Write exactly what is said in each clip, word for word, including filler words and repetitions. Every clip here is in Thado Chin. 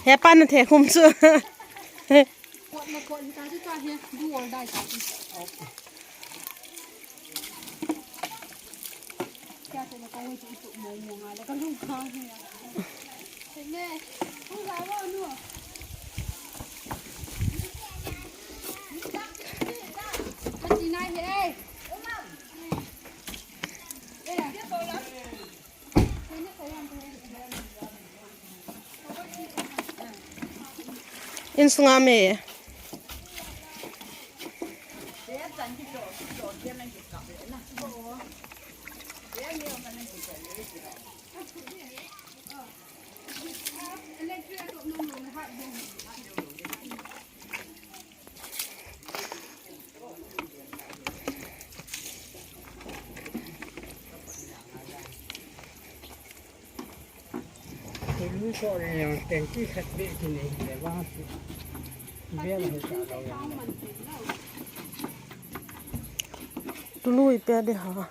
He pa na the khum chu. Insunga me. Tulu so le yang tengki khat be kini le wa. Bel he sa lo yang. Tulu ipi a de ha.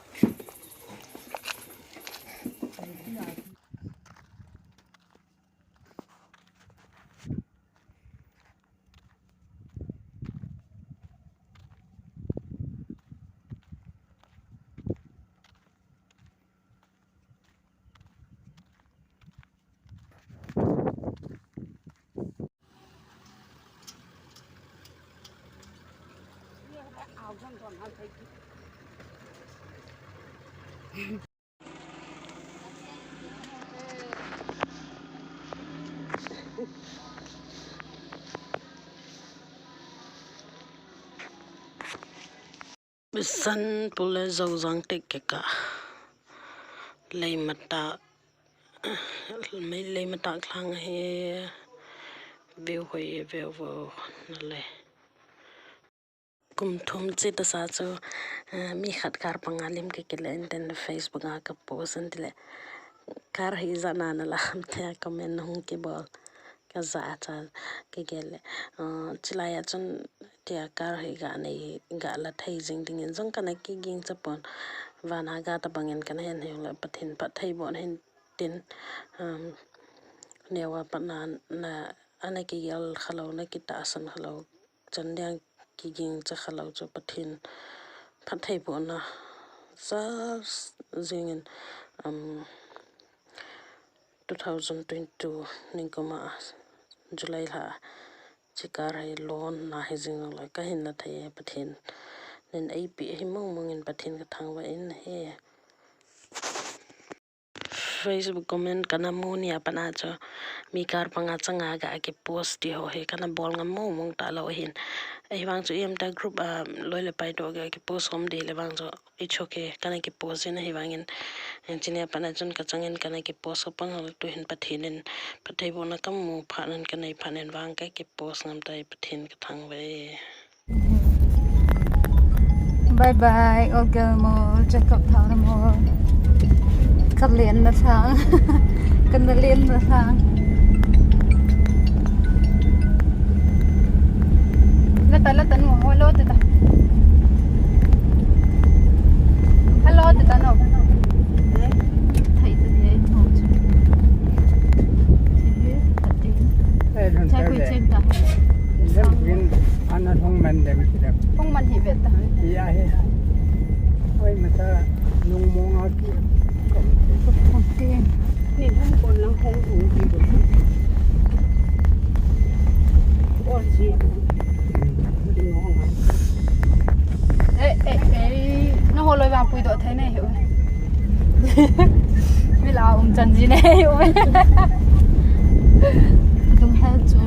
Bisan pule Zouzang tik keka. Lei mata, mei lei mata khlang he. View hoi view vo na le. Kum thum chi ta sa chu, eh, mi khat car panga lim ka kile in ten Facebook a ka post in tile. Car hi ja na na la ham te comment hung kibol. Ka ja cha ka gel le. Eh, chilai a chun tia car hi ga nei ga la thei jing ding in jong kana kiging cha pon. Vana ga ta bang in kana hen hei le Pathen phatthei bon hin tin. Um, newa pat na na ana kigel khalo na kitahsan khalo. Chan ding kiging cha khalo chu Pathen phatthei bohna sa jing in, um, two thousand twenty-two ningkum a July lha chi car hi loan na hi jing le ka hin na thei Pathen nin eipi hi mong mong in Pathen ka thangvah in he. Facebook comment kana mu ni a pat a chu mi car panga changa ga ki post ti ho hi kana bol ngam mong mong ta lo hin. Ahivang chu em ta group a loi le pai to ga ki post hom di le vang chu it's okay kana ki post in ahivang in. Chini a pat a chun ka chang in kana ki post ka pang hol tu hin Pathen in phatthei bohna ka mu phat nan ka nei phat nan vang ka ki post ngam tai Pathen ka thangvah e. Bye bye, Old Girl Mall, Jacob Town Mall. Ka len na thang. Ka na len na thang. Lata, lata, no, hello, tata. Hello, tata, no. Thei, thei, thei, no. Thei, thei, thei. Eh, lun Chai tau pui le. Chen ta. Lun pui ana thong man dem si dem. Thong man hi vet ta. Iya hi. Oi, mata nung mong a ki. Kom ti. Kom ti. Ni thong kon lang thong thong ti ko. Kon si. Ni thong a. Eh, eh, eh. Na ho loi vang pui do thei nei hi. Mila um chan ji nei um. Dung hel chu.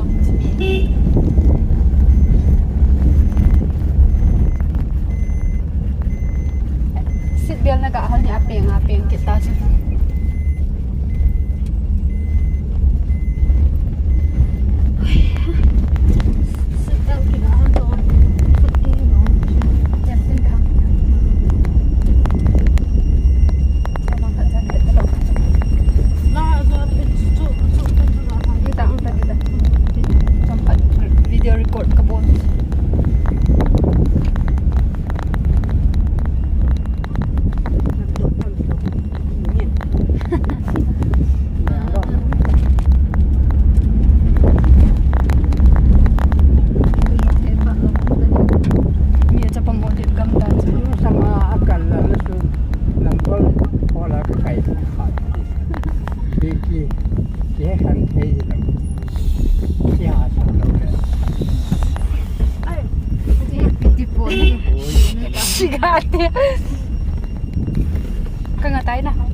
Seat belt na ga hal ni a peng a peng kit ta chu. Video record ka bol. Ate. Ka nga tai na.